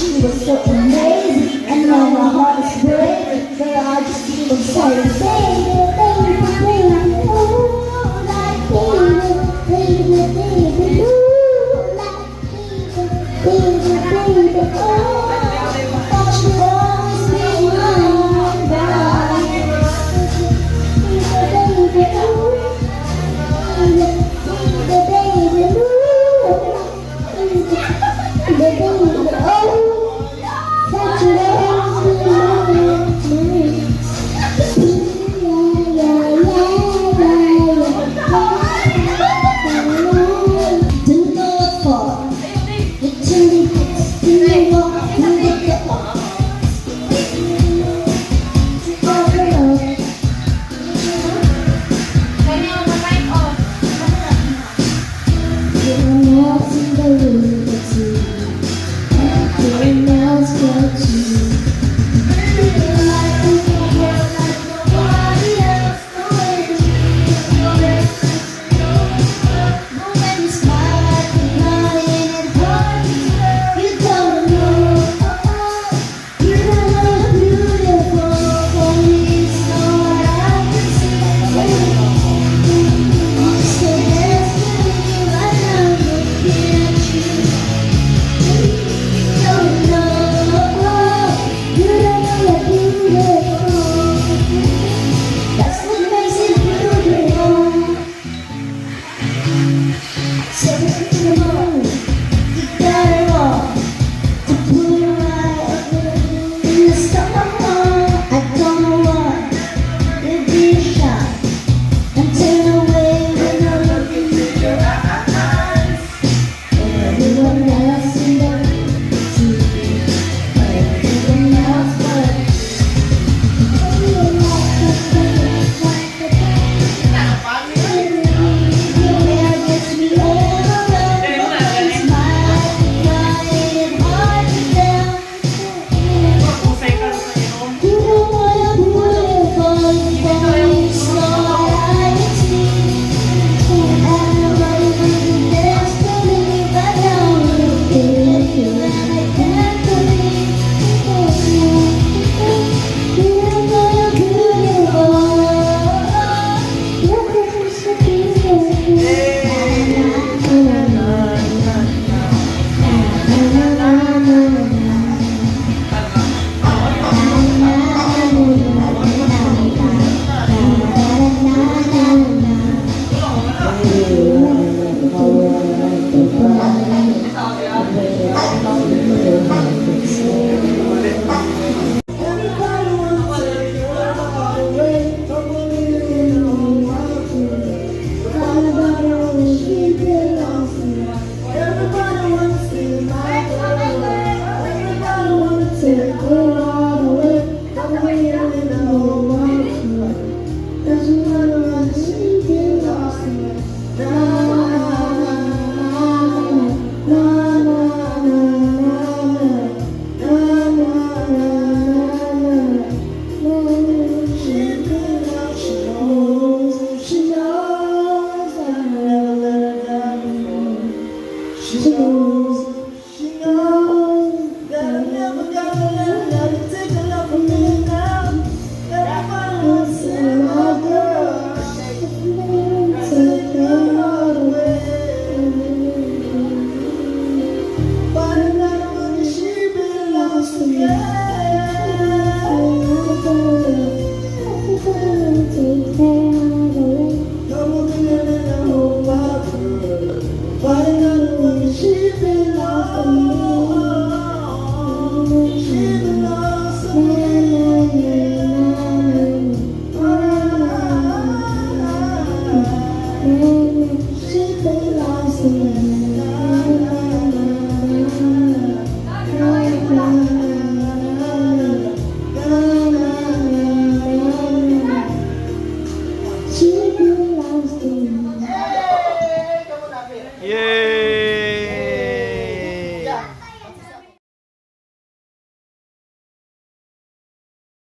She was so amazing, and now my heart is breaking. But I just keep on saying, "Baby, baby, baby, ooh, like baby, baby, baby, ooh, like baby, baby, baby, oh, that you always be mine, darling. Baby, baby, ooh, baby, baby, baby, ooh, baby, baby, oh, that you always be mine. Yeah. Didn't know what for. Literally, didn't walk through the door. Fall in love. Kanya mic off. Everyone else in the room but you. Everyone else but you. Feel like the world like nobody else. The way you feel your But when you smile at me, lying it hard to tell. You don't know. You don't know the beautiful. Only it's not what I can see. I'm so desperately right now looking at you. You don't know. You don't know you're beautiful. That's what makes it beautiful. 7 in the morning, you got it all. To put it right in the summer. I don't know why you'd be shy and turn away when I look into your eyes. Everyone else in the room, everyone else but you. Your hair gets me overwhelmed. When you smile, crying, it's hard to tell. Usay ka sa inom. You know what a beautiful face, not I can see. Everybody was desperately right now looking at you, and I can't believe you don't know you're beautiful. You're so beautiful. Na, na, na, na, na, na, na, na. Na, na, na, na, na, na, na. Everybody wants to take your heart away. Don't believe in no one. She belongs to me. Everybody wants to be my girl. Everybody wants to take her heart away. Don't believe in no one. Doesn't matter what she belongs to me. Na na na na na na na na na na na na. She belongs, she knows I never let her down before. She knows that I'm never gonna let her never take a love from me now. Everybody wants to be my girl. Take her heart away. But another one, she belongs to me. Take her heart away. Come on, in the whole wide world. But another one, she belongs to me. She belongs to Na, me. Na, na, na, na, na. She belongs to me. Na, na, na, na, na, na, na, na, na, na. She belongs to me. Yay!